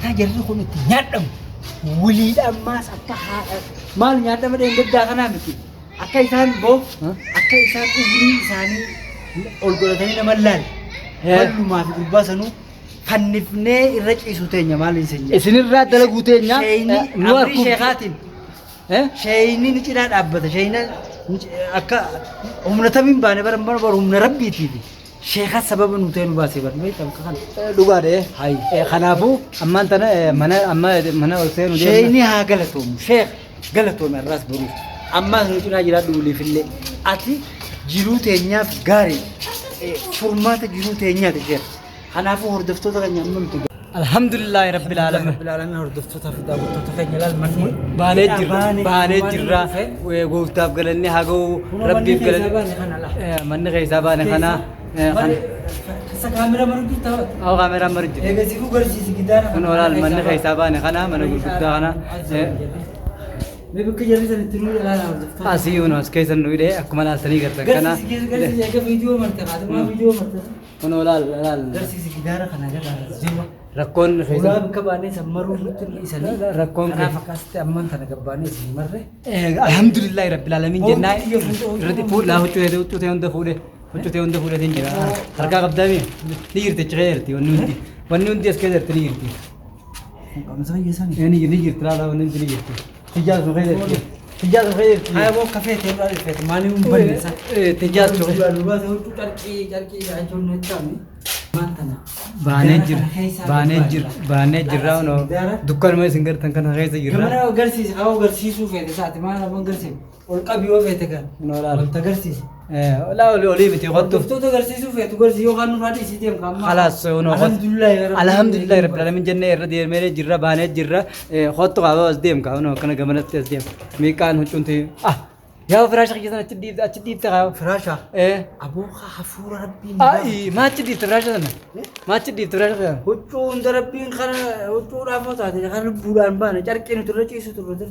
Akkaataa jarri kun itti nyaadhamu wiliidhaan maas akka haadha maal nyaadhama dheengaddaa kanaa miti. Akka isaan boo akka isaan umrii isaanii ol godhatanii nama laalle. Ballumaa fi gurbaa sanuu fannifnee irra ciisu teenya maal isin jedha. Isinirraa dalaguu teenya Sheeyni nu amrii arguuf sheekaatiin sheeyni ni cinaa dhaabbata. Sheeyna akka humna tamiin baane bara bara bara humna rabbiitiifi sheeka sababa nu ta'e nu baasee bara beektam kana. Dhugaadha. Hayi. Kanaafuu ammaan tana mana amma mana ol seenu deemna. Sheeyni haa galatoomu. Sheek galatoome har'aas boruuf. Ammaas nu cinaa jiraadhu waliifillee. Ati jiruu teenyaaf gaarii furmaata jiruu teenyaati sheek. Kanaafuu hordoftoota keenya amma nuti Alhamdulillahi rabbil alamin. Rabbil alamin hordoftoota fi daawwattoota keenya ilaal manni Baanee jirra. Baanee jirra. Gooftaaf galanni haa ga'u. Rabbiif galanni. Manni keessaa baane kana. Keessa kaamera maru jirta. Haa kaameraan maru jirti. Eegasiifuu garsiisi gidaara. Kun olaal manni keessaa baane kana mana gurguddaa kana. Mee bakka jarri san itti nuu ilaala hordoftoota. Asii kun as keessa nu hidhee akkuma laaltanii gartan kana. Garsiisi garsiisi eega viidiyoo marte haatumaa viidiyoo marte. Kun olaal olaal. Garsiisi gidaara kana jala jiwa. Rakkoon Ulaa keessa. bakka baanee san maruu nutti dhiisanii. Rakkoon Kanaaf akkasitti ammaan tana gabbaanee isin marre. Alhamdulillahi rabbil alamin jennaa irratti fuudhaa huccuu huccuu ta'e hunda fuudhe huccuu ta'e hunda fuudheetiin jira. Harkaa qabdaami ni jirti achi keessa jirti wanni hundi wanni hundi as keessa jirti ni jirti. Qamsa fayyisanii. Ni jirti laala wanni hundi ni jirti. Tijjaa sun keessa jirti. Tijjaa sun keessa jirti. Haa boo kafee ta'e irraa dhufeet maaliif hin banne isa? Tijjaa sun keessa. Duraa huccuu carqii carqii jechuun nutti hami. Maan tana. Baanee jira baanee jira baanee jirra kunoo dukkanuma isin gartan kana keessa jirra. Gamana agarsiisa haa agarsiisuu feete isaati maal amma agarsiisa ol qabi yoo feete kan Kunoo laala. wanta agarsiisa. Laa olii olii miti kottu. Hordoftoota agarsiisuu feetu garsiisuu yookaan nurraa dhiisii deemu kan ammaa. Khalaas kunoo kottu. Alhamdulillah Alhamdulillah rabbil alamin jennee irra deemee jirra baanee jirra kottu qaaba as deem kaa kunoo akkana gamanatti as deem miiqaan huccuun ta'e ah yaa firaasha kiyya sana achi dhiifte achi dhiifte kaa Firaasha. Eh Aboo hafuura rabbiin. Ai maa achi dhiifte firaasha sana maa achi dhiifte firaasha sana Huccuu hunda rabbiin kana huccuudhaaf yoo taate kana lubbuudhaan baane carqii nuti irra ciisu turre.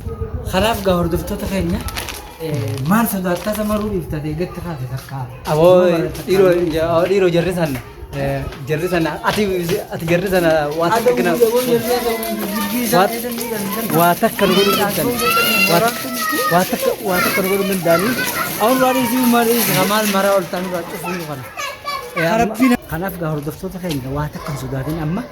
Kanaaf gaa hordoftoota keenya maal sodaattaa samaruu dhiiftate gatti kaate takka. Aboo dhiiroo dhiiroo jarri sana jarri sana ati ati jarri sana waa takka kana waa takka nu godhuu danda'an waa takka waa takka nu godhuu danda'anii Awwan baadiyyaa maal maal maraa ol ta'an irraa cufuu kana. Kanaaf gaa hordoftoota keenya waa takka hin sodaatin amma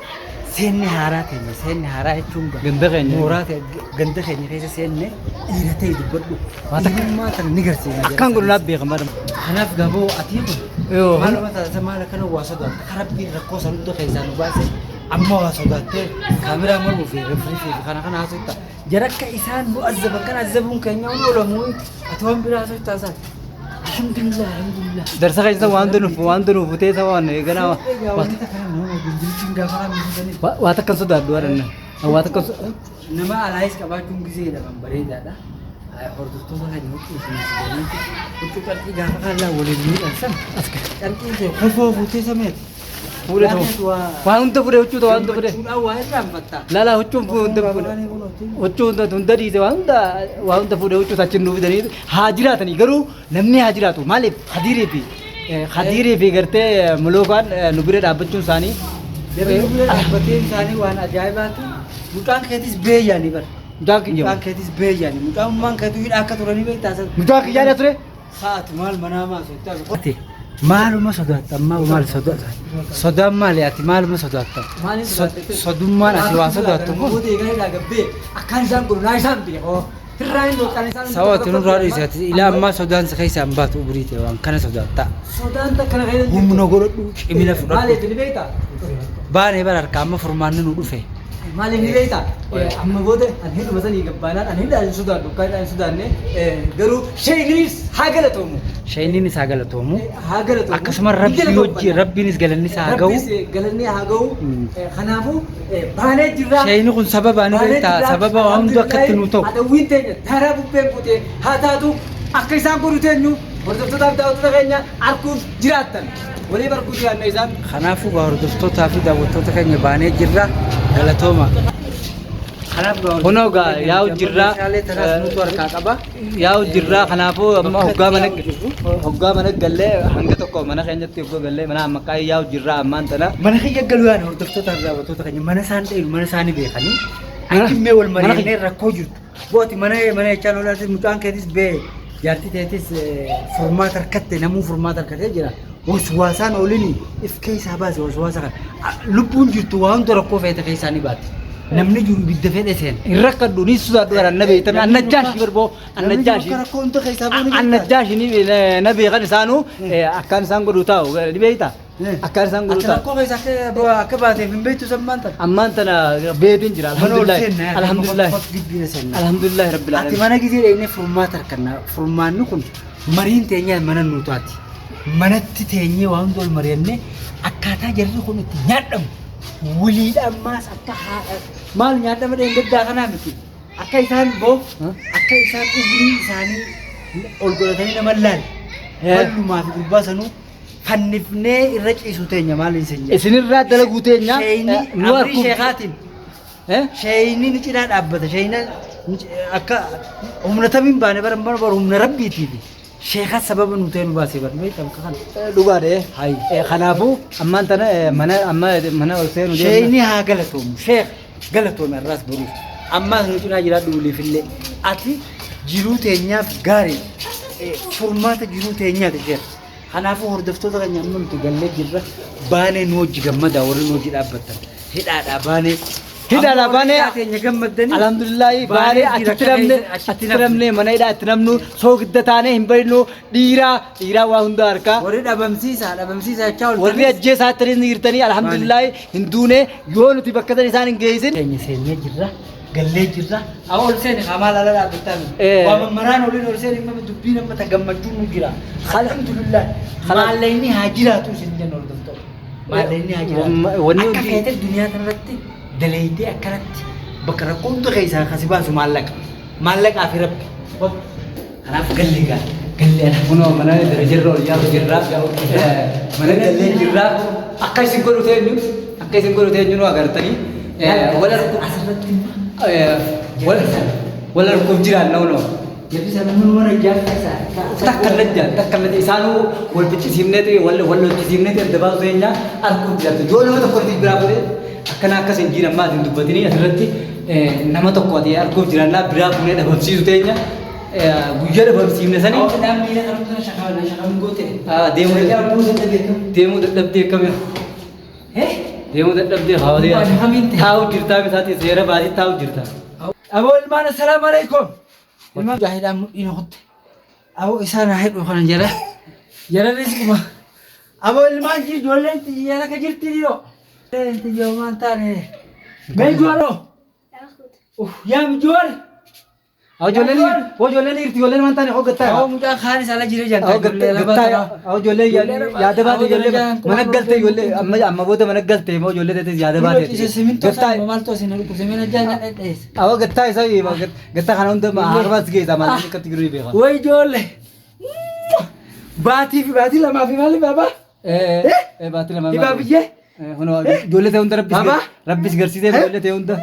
seenni haaraa keenya seenni haaraa jechuun gaa Ganda keenya. mooraa ta'e ganda keenya keessa seenne dhiira ta'e dubbadhu. Waa takka- Dhiirummaa tana ni garsiifna. Akkaan godhu naaf beekan bara. Kanaaf gaboo ati kun Yoo. maaluma taate maal akkana waa sodaatta ka rabbiin rakkoo san hunda keessaa nu baase amma waa sodaattee kaameraa mormuu fi rifrifii fi kana kana haasofta. Jara akka isaan nu azzaban kana azzabuun keenya hin oolamu ati waan biraa haasoftaa isaati. Alhamdulillah alhamdulillah. Darsa keessa waan nuuf waan nuuf futee isa waan ganaa Egaa wanta kana nama gingilchiin gaafa kan nuufisanii. waa takka hin sodaadhu warra waa takka hin sodaadhu. Nama alaayis qabaachuun gizeedha kan bareedaadha. Hordoftoota keenya huccuu isin fidanii huccuu carqii gaafa kan laa waliin miidhan san carqiin ta'e kofoo fuutee sameeti. Fuudhee ta'u. Waa hunda fuudhee huccuu ta'u waa hunda fuudhee. Gammachuudhaan waa irraanfatta. Lala huccuun hunda fuudhee. Huccuu hunda hunda dhiise waa hunda waa hunda fuudhee huccuu achiin nuuf fidanii haa jiraatanii garuu namni haa jiraatu maaliif hadiirii fi hadiirii fi gartee mulookaan nu bira dhaabbachuun isaanii. Jarri nu bira dhaabbateen isaanii waan ajaa'ibaati. Mucaan keetis beeyyaanii bara. Mucaan kiyya. Mucaan keetis beeyyaanii. Mucaan ummaan keetu hidhaa akka turanii beektaa san. Mucaan kiyyaadha ture. Sa'aati maal manaa maa sodaa. Maaluma sodaatta ammaa maal sodaatta? Sodaan maali ati maaluma sodaatta? Sodummaan ati waa sodaattu kun. Akkaan isaan godhu naa isaan beekoo. Hirraa hin dhoqqaan isaan. Sawa ati nurraa dhiisi ati ilaa ammaa sodaan si keessaa hin baatu umurii ta'e waan kana sodaatta. Sodaan takka na keessa Humna godhadhu cimina fudhadhu. Maaliif ni beektaa? Baanee bara harka amma furmaanni nu dhufe. Maaliif ni beektaa? Amma booda ani hidhuma sanii gabbaanaan ani hidhaa hin sodaadhu akka hidhaa hin sodaanne garuu sheeyiniis haa galatoomu. Shayiniin isaa galatoomu. Haa galatoomu. Akkasuma rabbi hojii rabbiinis galanni isaa haa ga'u. Rabbis galanni haa ga'u. Kanaafuu baanee jirra. Shayini kun sababa ni beektaa sababa waa hundi akka itti nu ta'u. Adawwiin teenya taraa bubbeen kutee haa taatu akka isaan godhu teenyu hordoftootaaf daawwattoota keenya arguuf jiraattan. Waliif arguuf jiraanna isaan. Kanaafuu hordoftoota fi daawwattoota keenya baanee jirra galatooma. Kanaaf gaa Kunoo gaa yaa'u jirraa. Meeshaalee tanaas nutu harkaa qaba. Yaa'u jirraa kanaafuu amma Bakka hoggaa mana yaa'u jirru. hoggaa mana gallee hanga tokko mana keenyatti hoggaa gallee mana ammakkaa yaa'u jirraa ammaan tana. Mana kiyya galuu yaani hordoftoota fi daawwattoota keenya mana isaan dheeru mana isaanii beekanii Mana- achimmee wal mana mari'annee rakkoo jirtu. Booti mana mana jechaan olaati mucaan keetis bee jaartii teetis furmaata harkatte namuu furmaata harkatee jira. Waswaasaan olini if keessaa baase waswaasa kana. Lubbuun jirtu waa hunda rakkoo feete keessaa ni baate. Namni jiru ibidda fedhe seena. Hin rakkadhu ni sodaadhu bara na beektan annajjaashi barboo annajjaashi. Rakkoo hunda keessaa bahu ni beektaa? Annajjaashi ni na beekan isaanuu akkaan isaan godhu taa'u ni beektaa? Akkaan isaan godhu Ati taa'u. rakkoo keessaa akka baateef hin beektu sammaan tana. Ammaan tana beetiin jira Mana ol alhamdulillah. seenna. Alhamdulillah. Gibbiina seenna. Alhamdulillah rabbil Ati alamin. mana gisee dhaqnee furmaata harkanna. Furmaanni kun mariin teenyaa mana nuu taati. Manatti teenyee waan hunda ol mari'annee akkaataa jarri kun itti nyaadhamu waliidhaan maas akka haadha maal nyaadhama dheengaddaa kanaa miti. Akka isaan boof akka isaan umrii isaanii ol godhatanii nama laal. Ballumaa fi gurbaa sanuu fannifnee irra ciisu teenya maal isin jedha. Isinirraa dalaguu teenya Sheeyni nu amrii harkuuf. sheekaatiin Sheeyni ni cinaa dhaabbata. Sheeyna akka humna tamiin baane bara bara bara humna rabbiitiifi sheeka sababa nu ta'e nu baasee bara beektam akka kana. Dhugaadha. Hayi. Kanaafuu ammaan tana mana amma mana ol seenu deemna. Sheeyni haa galatoomu. Sheek galatoomi har'aas boruuf. Ammaas nu cinaa jiraadhu waliifillee. Ati jiruu teenyaaf gaarii furmaata jiruu teenyaati sheek. Kanaafuu hordoftoota keenya amma nuti gallee jirra. Baanee nu hojii gammadaa warri nu hojii dhaabbattan. Hidhaadhaa baanee. Hidhaadhaa baanee. Hidhaa teenya gammaddanii. Alhamdulillahi baanee achitti namne achitti namne mana hidhaa itti namnu soogidda taanee hin baynu dhiiraa dhiiraa waa hunda harkaa. Warri dhabamsiisaa dhabamsiisaa jechaa ooltanis. Warri ajjeesaa tanis ni jirtanii alhamdulillahi hin duune yoo nuti bakka san isaan hin geessin. Teenya seennee jirra. Gallee jirra. Haa ol seeni haa maal ala dhaabbattaa miti. Waa mammaraan oliin ol seeni amma dubbiin amma ta gammachuun nu jira. Alhamdulillah. Maallaqni haa jiraatu isin jenna hordoftoota. Maallaqni haa jiraatu. Wanni Akka hundi feete duniyaa kanarratti daleeydee akkanatti bakka rakkoo hunda keessaa kasi baasu maallaqa. Maallaqaa fi rabbi. Kanaaf gallee gaa. Gallee alhamdulillah. Kunoo mana darajarra ol yaa'u jirra. Mana gallee jirra. Akka isin godhu teenyu akka isin godhu teenyu nu agartanii. Wal argu Asirratti wal wal arguuf jiraanna kunoo. Jarri sana mana ijaarsa isaa. Takka lajja takka lajja isaanuu wal ficcisiifneeti wal wal lolchisiifneeti adda baasu teenya arguuf jiraattu. Yoo nama tokko itti biraa fuudhee akkana akkas hin jiin ammaa hin dubbatinii asirratti nama tokko ati arguuf jiraannaa biraa fuunee dhabamsiisu teenya guyyaa dhabamsiifne sanii. Awwa midhaan miila kan sana shakama shakam goote. Deemuu Darajaa buusee dhabeetu. deemuu dadhabdee akkami deemuu dadhabdee hawaasee Waan kamiin ta'e? taa'u jirtaa misaati seera baasii taa'u jirta. Aboo ilmaan assalaamu alaikum. Ilmaan jaahidhaan mudhiin kutte. Aboo isaan haa hidhu kana jala. Jala rizquma. Aboo ilmaan jiru ijoolleen xiyyaara akka jirti dhiyoo. Ijoolleen xiyyaa waan taane. Mee ijooloo. Yaa ijoollee. Ijoolleen ijoolleen dhiirti ijoolleen waan taane hoggattaa. Aboo mucaan kaan isaa ala jira janta. Hoggattaa ijoollee yaada baate ijoollee mana galte ijoollee amma amma booda mana galte immoo ijoollee teetis yaada baate. Simintoo isaa maaltu isin dhukkubse mana jaa dheesse. Awwa gattaa isa gattaa kana hunda harbaas geessa maal akkatti jiru ni beeka. Way ijoollee. Baatii fi baatii lamaa fi maali baabaa? Baatii lama. Ibaa biyyee? Kunoo ijoollee ta'e hunda rabbis Baba? rabbis garsiisee ijoollee ta'e hunda.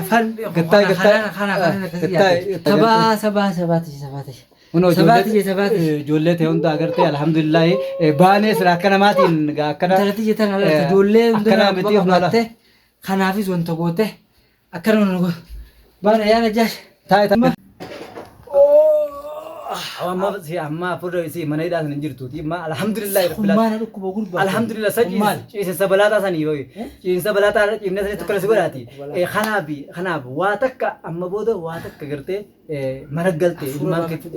Afaan Gattaa gattaa kana kana gattaa sabaa sabaa sabaati sabaati. Kunoo Sabaati ijoollee sabaati. ijoollee ta'e hunda agartee alhamdulillah baanee sira akka namaatiin akkana Intalatti jettan ala ijoollee akkana miti humna ala. qabaatte kanaafis wanta goote akkana nu go. Baana yaa Najjaash. Taa'e taa'e. Amma si amma afurra si mana hidhaa sana hin jirtuuti. Amma alhamdulillah rabbil alamin. Hummaana dhukkuba gurbaa. Alhamdulillah sa ciisinsa balaataa sanii yoo ciisinsa balaataa ciimna sanii tokko si godhaati. Kanaaf kanaaf waa takka amma booda waa takka gartee mana galte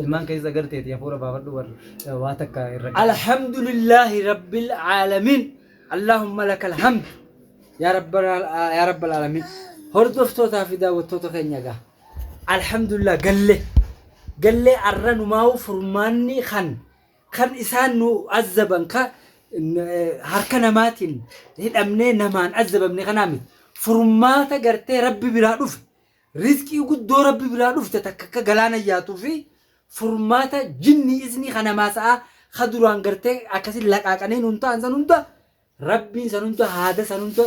ilmaan keessa garteeti hafuura baafadhu warra waa takka irra. Alhamdulillahi rabbil alamin. Allahumma lakal hamd. Yaa rabbana yaa rabbal alamin. Hordoftootaa fi daawwattoota keenya egaa. Alhamdulillah galle. Gallee arra numaa'u furmaanni kan kan isaan nu azzaban ka harka namaatiin hidhamnee namaan azzabamne kanaa miti. Furmaata gartee rabbi biraa dhufe. Rizqii guddoo rabbi biraa dhufte takka akka galaana yaatuu fi furmaata jinni iznii kan namaa sa'a ka duraan gartee akkasi laqaaqanii nuun ta'an san hunda rabbiin san hunda haada san hunda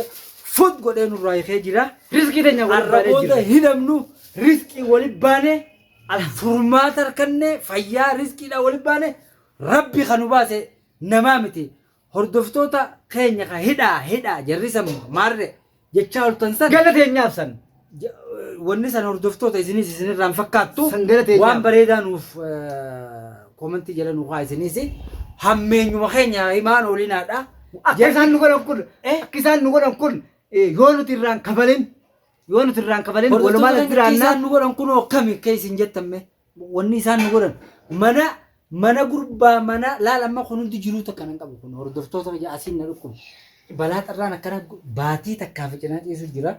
Fut godhee nurraa hiikee jira. Riskii teenya waliin Arra baanee booda jirra. hidhamnu riskii waliin baane, furmaata harkanne, fayyaa riskiidhaan waliin baane. Rabbi kan nu baase namaa miti. Hordoftoota keenya ka hidhaa hidhaa jarri san maarre jechaa oltan san Gala teenyaaf san. Wanni san hordoftoota isinis isinirraan fakkaattu. San gala teenyaaf. Waan bareedaa nuuf koomentii jala nu kaa, isinis hammeenyuma keenya himaan oolinaadha. Akka isaan nu godhan kun, akka isaan nu godhan kun, yoo nuti irraan kafalin, yoo nuti irraan kafalin walumaa Hordoftoota keenya, akka jiraannaa. isaan nu godhan kun akkami akka isin jettamme, wanni isaan nu godhan mana gurbaa mana laal. Amma kun hundi jiruu takka nan qabu. Kun hordoftoota biyya asiin na dhukkuba, balaa xarraan akkana baatii takkaa fi cinaa ciisu jira.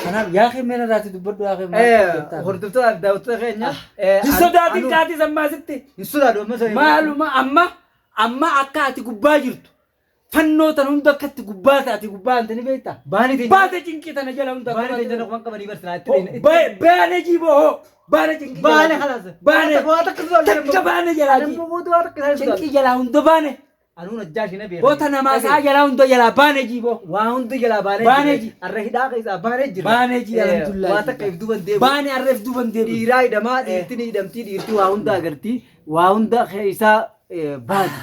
Kanaaf yaa kee meena irraati dubbadhu, yaa kee maal jettaa? Hordoftoota daawwattoota keenya. Hin sodaatin, kaatii sammaasitti. Hin sodaadu amma sana. Maaluma amma akka ati gubbaa jirtu, fannoo tan hunda akka itti gubbaa taate gubbaa ante ni beektaa? Baanii teenya. Baate cinqii tana jala hunda akka Baanii baate. teenya kuman qabanii barsinaa itti. Baane jiiboo hoo, baane cinqii Baane jalaa. kalaas. Baane. Waa takka sodaatu. Takka baane jalaa Anammoo booda waa takka isaan sodaatu. Cinqii jalaa hunda baane. Anuun ajjaa ishee na beekan. Boota namaa isaa jalaa hunda jalaa baane jiiboo. Waa hundi jalaa baanee Baanee jirra. ji. Arra hidhaa keessaa baanee jirra. Baanee ji, alhamdulillah. Waa takka if duuban deebi'u. Baane arreef duuban deebi'u. Dhiiraa hidhamaa, dhiirti ni hidhamtii, dhiirti waa hunda agartii, waa hunda keessaa baati.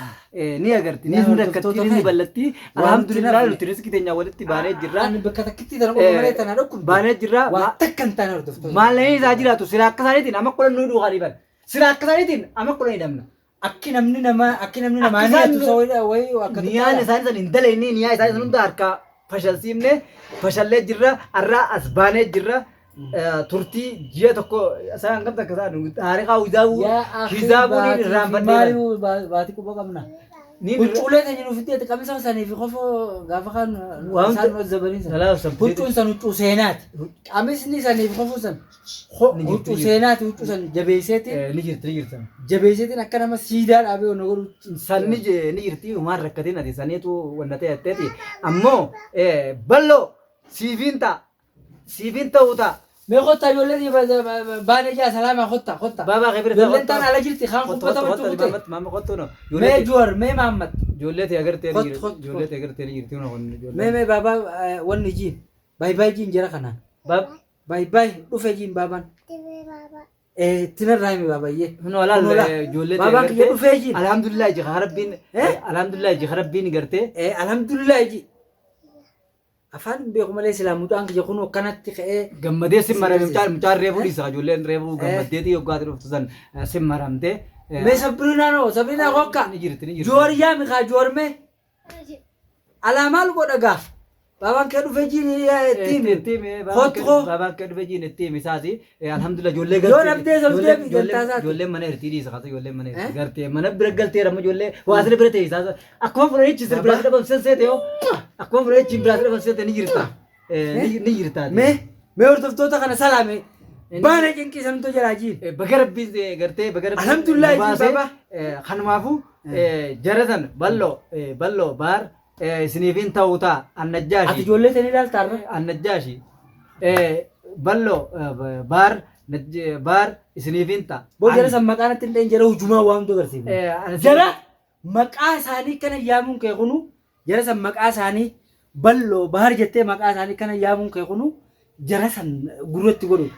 Ni agarti, ni Yaa rakkatti, hordoftoota ni keenya. bal'atti. Waa Alhamdulillah, nuti nuti riskii teenya walitti baanee jirra. Ani bakka takkitti tana qofa malee tana dhukkubde. Baanee jirra. Waa takka hin taane, hordoftoota. Maallaqni isaa jiraatu sila akka isaaniitiin amma 10 nu duukaa dhiiban. Sila akka isaaniitiin amma 10 hidhamna. Akki namni namaa Akka ni isaan hatu isa wayii akka Niyaan isaanii san hin dalayne, niyaa isaanii san hunda harkaa fashalsiifne, fashallee jirra, arraa as baanee jirra. Turtii ji'a tokko isaan hangam takka isaan taarikaa hizaabuu hizaabuun irraanfadhee Maali baatii quba qabna. Huccuulee keenya nuuf itti qamisa sanii fi kofoo gaafa kan Waan isaan nu zabanii san. Salaam san. Huccuun san huccuu seenaati. Qamisni sanii fi kofoo san Ni jirti, huccuu jirti. seenaati, huccuu san jabeesseetiin Ni jirti, ni jirti. jabeesseetiin akka nama siidaa dhaabee onna godhu. San ni jirti, humaan rakkatiin ati saniitu wanna ta'e atteeti. Ammoo bal'oo siifiin ta'a. Siifiin ta'uu ta'a. Mee kottaa, ijoolleen baanee jaa, salaamaa, kottaa kottaa. Baabaa kee bira. Ijoolleen taan ala jirti kaan kubbata gochuu kute. Maama, kottu no. Mee Juwar, mee Mahammad. Ijoollee ta'e agartee ni Kottu, jirti. kottu, Ijoollee ta'e agartee ni jirti. Mee mee baabaa, wanni jiin. Baay baay jiin jara kanaan. Baab. Baay baay dhufe jiin baabaan. Tinarraa himi baabayyee. Kun walaal Kun walaal. ijoollee ta'e Baabaan kiyya agartee. dhufee jiin. Alhamdulillah ji rabbiin. Eh? Alhamdulillah ji rabbiin gartee. Alhamdulillah ji. Afaan hin beeku malee silaa mucaan kiyya kun akkanatti ka'ee. Gammadee sin marame, mucaan reefuu Eh? dhiisa, ijoolleen reefuu gammaddeetii yoggaati dhuftu san sin maramte. Mee Sabriinaa noo, Sabriinaa kokka. Ni jirti, ni jirti. Joor yaami kaa, Joor mee. Alaa maal godha gaa? Baabaan kee dhufe jiin ittiin. Kottu koo. Baabaan kee dhufe jiin itti himi isaasi. Alhamdulillah, ijoollee Yoo dhabdee ol deebi gantaa isaati. Ijoolleen mana ertii dhiisa kaasa, ijoolleen mana ertii Eh? gartee mana bira galteera, amma ijoollee waa sirri bira ta'e isaas akkuma fudhanichi sirri biraa dhabamsisan seete, yoo akkuma fudhanichi biraa dhabamsisan seete ni jirta. Ni jirta. Mee hordoftoota kana salaame. Baana cinqii santu jalaa jiin. Baga rabbiin gartee, baga rabbiin Alhamdulillah nu baase. jiin baaba. Kanumaafuu jara san bal'oo baar isiniifin ta'uu ta'a annajjaashi. Ati ijoollee tanii ilaalta har'a. Annajjaashi bal'oo baar baar isiniifin ta'a. Boo jara san maqaan itti hin dheen, jara hujumaa waan hunda agarsiifne. Jara maqaa isaanii kana yaamuun kee kunu, jara san maqaa isaanii bal'oo bahar jettee maqaa isaanii kana yaamuun kee kunu jara san gurratti godhu.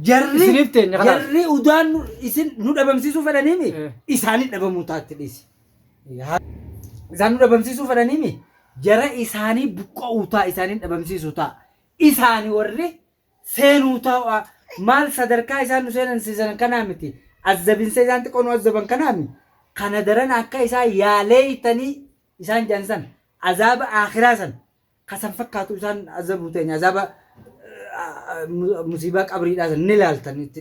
Jarri Isiniif teenya kanaaf. Jarri udaan isin nu dhabamsiisuu fedhaniimi isaanii dhabamuu taatti dhiisi. Isaan nu dhabamsiisuu fedhaniimi jara isaanii buqqa'uu ta'a, isaanii dhabamsiisuu ta'a. Isaanii warri seenuu ta'a, maal sadarkaa isaan nu seenansiisan kanaa miti. Azzabinsa isaan xiqqoo nu azzaban kanaa miti. Kana daran akka isaan yaaleeytanii isaan jedhan san, azaaba akhiraa san kasan fakkaatu isaan azabuu teenya, azaaba musiibaa qabriidhaa san ni laaltan itti.